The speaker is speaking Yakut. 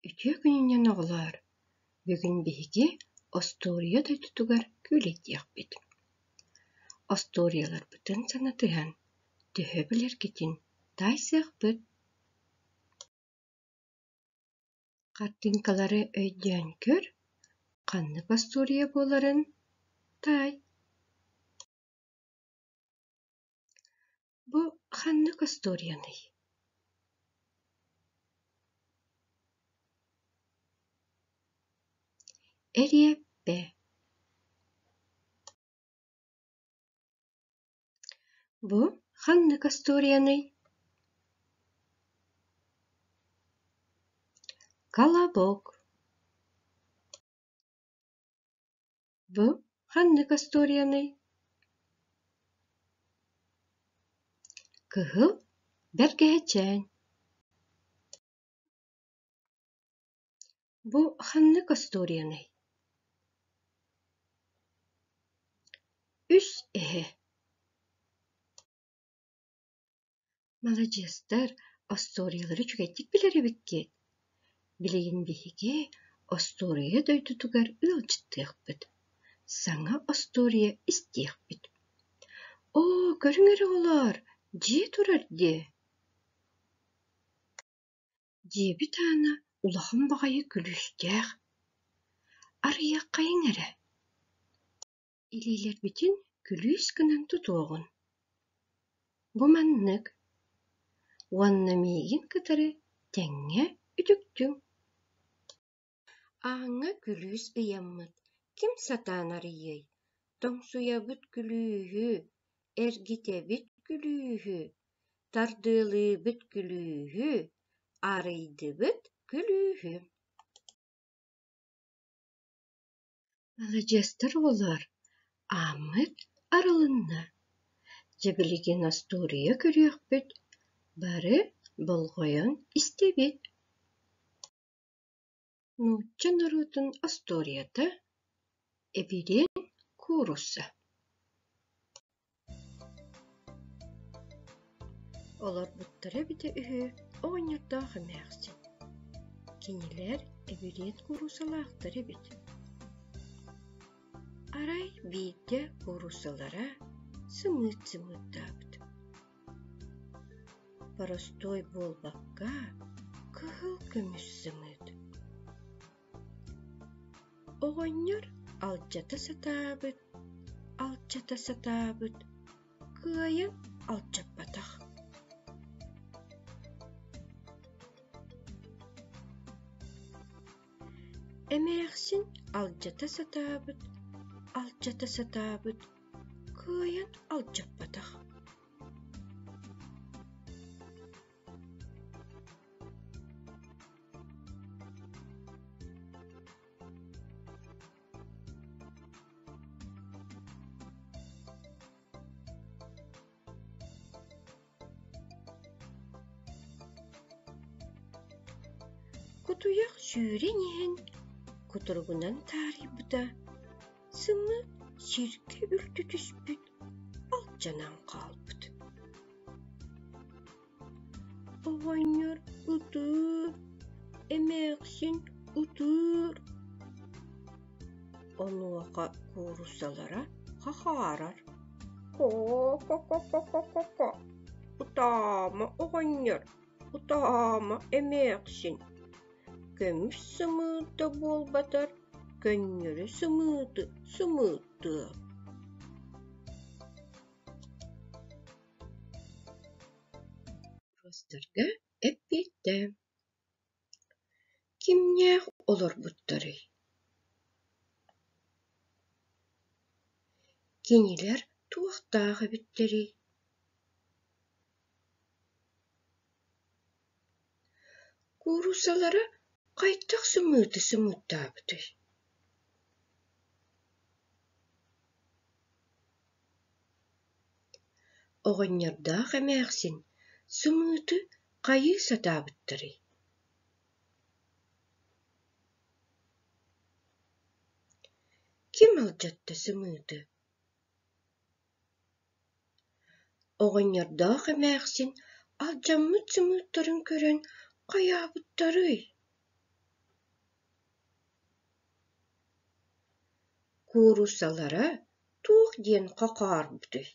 Үтүө күнүнэн оҕолоор, бүгүн биһиги остуоруйа дойдутугар күүлэйдиэхпит. Остуоруйаларбытын санатыһан, төһө билэргитин таайсыахпыт. Хартыыҥкалары өйдөөн көр, ханнык остуоруйа буоларын таай. Бу ханнык остуоруйаный? Эриэппэ Бу ханнык остуоруйаный? Колобок Бу ханнык остуоруйаный? Кыһыл бэргэһэчээн Бу ханнык остуоруйаный? Үс эһэ Маладьыастар, остуоруйалары үчүгэйдик билэр эбиккит. Билигин биһиги остуоруйа дойдутугар ыалдьыттыахпыт, саҥа остуоруйа истиэхпит. Оо, көрүҥ эрэ оҕолоор, дьиэ турар дии Дьиэбит аана улахан баҕайы күлүүстээх, арыйыаххайыҥ эрэ Илиилэрбитин күлүүс гынан тутуоҕун, бу маннык уонна миигин кытары тэҥҥэ үтүктүҥ Ааҥҥа күлүүс ыйаммыт, ким сатаан арыйыай, тоҥсуйабыт күлүүһү, эргитэбит күлүүһү, тардыалыыбыт күлүүһү, арыйдыбыт күлүүһү Маладьыастар оҕолоор, ааммыт арылынна, дьэ билигин остуоруйа көрүөхпүт, бары болҕойон истэбит Нуучча норуотун остуоруйата «Эбириэн куурусса» Олорбуттара эбитэ үһү оҕонньордоох эмээхсин. Кинилэр эбириэн кууруссалаахтар эбит. Арай биирдэ кууруссалара сымыыт сымыыттаабыт. Боростуой буолбакка, кыһыл көмүс сымыыт. Оҕонньор алдьата сатаабыт, алдьата сатаабыт, кыайан алдьаппатах. Эмээхсин алдьата сатаабыт, алдьата сатаабыт, кыайан алдьаппатах. Кутуйах сүүрэн иһэн кутуругунан таарыйбыта, сымыыт сиргэ үлтү түспүт, алдьанан хаалбыт. Оҕонньор ытыыр, эмээхсин ытыыр. Онуоха кууруссалара хахаарар: «Ко-ко-ко-ко-ко-ко, ытаама оҕонньор, ытаама эмээхсин, көмүс сымыыт да буолбатар, көннөрү сымыыты сымыыттыа» Боппуруостарга эппиэттээ: Кимнээх олорбуттарый? Кинилэр туохтаах эбиттэрий? Кууруссалара хайдах сымыыты сымыыттаабытый? Оҕонньордоох эмээхсин сымыыты хайыы сатаабыттарый? Ким алдьатта сымыыты? Оҕонньордоох эмээхсин алдьаммыт сымыыттарын көрөн хайаабыттарый? Кууруссалара туох диэн хохоорбутуй?